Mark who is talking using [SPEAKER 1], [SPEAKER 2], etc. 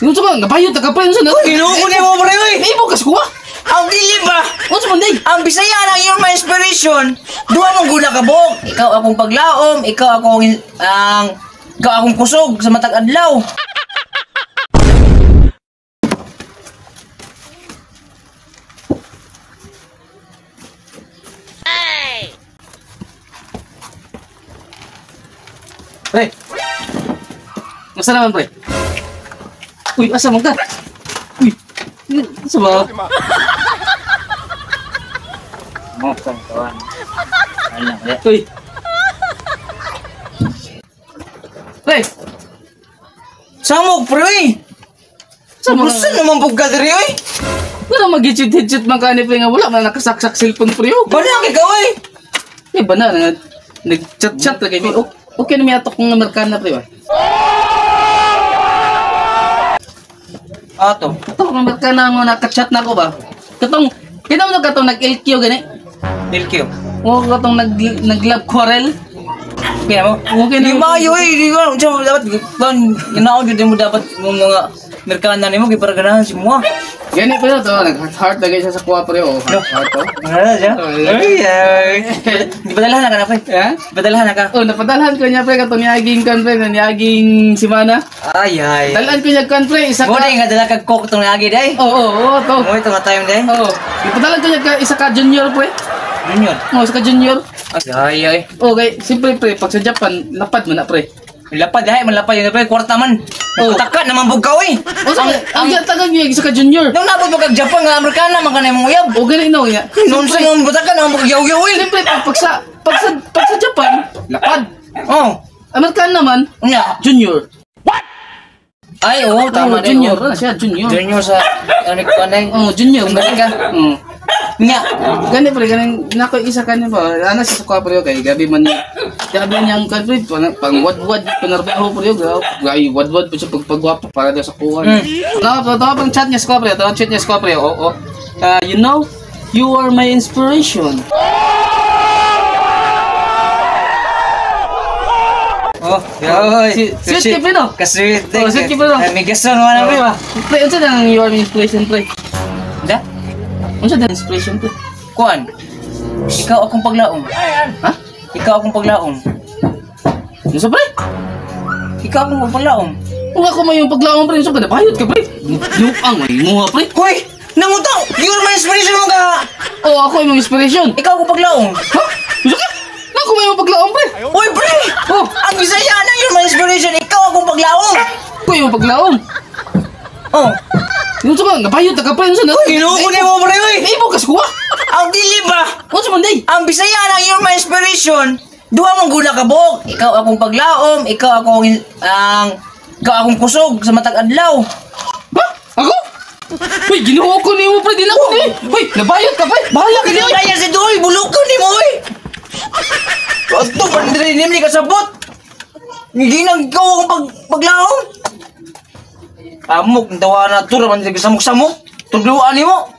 [SPEAKER 1] Unsa ka nabayot ka, pre? Unsa na?
[SPEAKER 2] Ginoo ko nimo, pre, oy.
[SPEAKER 1] Imo kas kuha.
[SPEAKER 2] Ang dili ba?
[SPEAKER 1] Unsa man day?
[SPEAKER 2] Ang Bisaya nang you're my inspiration. Duha mong gula ka buok. Ikaw akong paglaom, ikaw akong ang ikaw akong kusog sa matag adlaw.
[SPEAKER 1] Pre. Asa naman, pre? Uy, asa man ka? Uy. Asa ba?
[SPEAKER 2] Mo kang kawan. Ano lang.
[SPEAKER 1] Uy. Pre,
[SPEAKER 2] Samok, pre, oy.
[SPEAKER 1] sa mga
[SPEAKER 2] Gusto naman pug ka diri, oy.
[SPEAKER 1] Wala mag-hit-hit man ka ni pre nga wala man nakasaksak cellphone, pre. Oh.
[SPEAKER 2] Bana kay ka, oy.
[SPEAKER 1] Eh, ba na, nag-chat-chat lagi. May, okay na may atok ng Amerikana, pre ba?
[SPEAKER 2] Ato.
[SPEAKER 1] Atok ng Amerikana nga naka-chat na ako ba? Katong, kinaw na katong nag-LQ gani?
[SPEAKER 2] Milky.
[SPEAKER 1] O katong nag-love quarrel?
[SPEAKER 2] Okay na mo?
[SPEAKER 1] Okay na.
[SPEAKER 2] Di maayo eh. Di ba? Unsa mo dapat kan ginaon jud mo dapat mo mga Amerikana nimo kay para ganahan si mo.
[SPEAKER 1] Gani pa to, nag-heart lagi siya sa kuha, pre. Oh, heart, heart, oh.
[SPEAKER 2] Ano siya? Ay, ay. Di padalhan na ka na, pre.
[SPEAKER 1] Eh?
[SPEAKER 2] Padalhan na ka.
[SPEAKER 1] Oh, napadalhan ko niya, pre, katong niaging kan, pre, na niaging simana.
[SPEAKER 2] Ay, ay.
[SPEAKER 1] Dalan ko niya kan, pre, isa
[SPEAKER 2] Mo
[SPEAKER 1] ka.
[SPEAKER 2] na nga dala kag coke tong lagi day.
[SPEAKER 1] Oo, to.
[SPEAKER 2] Mo ito nga time day.
[SPEAKER 1] Oo. Napadalan ko niya ka, isa ka junior, pre.
[SPEAKER 2] Junior.
[SPEAKER 1] Oh, isa ka junior.
[SPEAKER 2] Ay, ay, ay.
[SPEAKER 1] Okay, siyempre, pre, pag sa Japan, lapad mo na, pre.
[SPEAKER 2] Lapad ay, man lapad yun pre, kwarta man.
[SPEAKER 1] Oh.
[SPEAKER 2] Nagpataka naman bugkaw eh.
[SPEAKER 1] O sa ang tagang niya isa ka junior.
[SPEAKER 2] Nung nabot mo kag Japan nga Amerikana man kanay mong uyab.
[SPEAKER 1] O gani no niya.
[SPEAKER 2] Nung sa nung butaka naman bug yaw-yaw eh.
[SPEAKER 1] Siyempre pag sa Japan, lapad.
[SPEAKER 2] Oh.
[SPEAKER 1] Amerikan naman,
[SPEAKER 2] Unya.
[SPEAKER 1] junior.
[SPEAKER 2] Ay, oo, tama
[SPEAKER 1] Oh,
[SPEAKER 2] na
[SPEAKER 1] junior, ano siya, junior.
[SPEAKER 2] Junior sa ano ko na.
[SPEAKER 1] Oh, junior.
[SPEAKER 2] Galing ka.
[SPEAKER 1] Oh.
[SPEAKER 2] Nya.
[SPEAKER 1] Gani pre, gani nako isa kani ba. Ana siya sa kuha, pre, kay gabi man niya. Gabi niyang kan, pre, pang wad-wad panarbaho, pre, gabi wad-wad pa siya pagpagwapo para daw sa kuha. Tawa tawa pang chat niya sa kuha, pre, tawa chat niya sa kuha, pre. Oo. Ah, you know, you are my inspiration.
[SPEAKER 2] Oh, yoy.
[SPEAKER 1] Sweet ka, pre, no?
[SPEAKER 2] Kasweet.
[SPEAKER 1] Oh, sweet ka, pre, no?
[SPEAKER 2] Ay, may gason wala pre ba?
[SPEAKER 1] Pre, unsa nang you are my inspiration, pre?
[SPEAKER 2] Da?
[SPEAKER 1] Unsa nang inspiration, pre?
[SPEAKER 2] Kuan. Ikaw akong paglaom.
[SPEAKER 1] Ha?
[SPEAKER 2] Ikaw akong paglaom.
[SPEAKER 1] Unsa, pre?
[SPEAKER 2] Ikaw akong paglaom.
[SPEAKER 1] Kung ako may yung paglaon, pre, unsa ka nabayot ka, pre? Luang may mo, pre.
[SPEAKER 2] Hoy! Nangutaw! You're my inspiration mo ka!
[SPEAKER 1] Oh, ako yung inspiration.
[SPEAKER 2] Ikaw akong paglaom.
[SPEAKER 1] Ha? Unsa ka? Ako may yung paglaon, pre.
[SPEAKER 2] Hoy, pre!
[SPEAKER 1] Oh,
[SPEAKER 2] Ang Bisaya na you're my inspiration. Ikaw akong paglaom.
[SPEAKER 1] ako yung paglaon.
[SPEAKER 2] Oh.
[SPEAKER 1] Unsa ka nabayot ka, pre? Unsa na?
[SPEAKER 2] Ginoo ko nimo, pre, oy.
[SPEAKER 1] Imo kas kuha.
[SPEAKER 2] Ang dili ba?
[SPEAKER 1] Unsa man day?
[SPEAKER 2] Ang Bisaya nang you're my inspiration. Duha mong gula ka buok. Ikaw akong paglaom, ikaw akong ang ikaw akong kusog sa matag adlaw.
[SPEAKER 1] Ha? Ako? Uy, Ginoo ko nimo, pre, di na ko ni. Uy, nabayot ka, pre. Bahala ka ni, oy.
[SPEAKER 2] Kaya si Doy, bulok ni mo, oy. Ato, pandre nimli ka sabot. Hindi nang ikaw akong paglaom. Amok, tawa na tura man samok-samok. Tudluan nimo.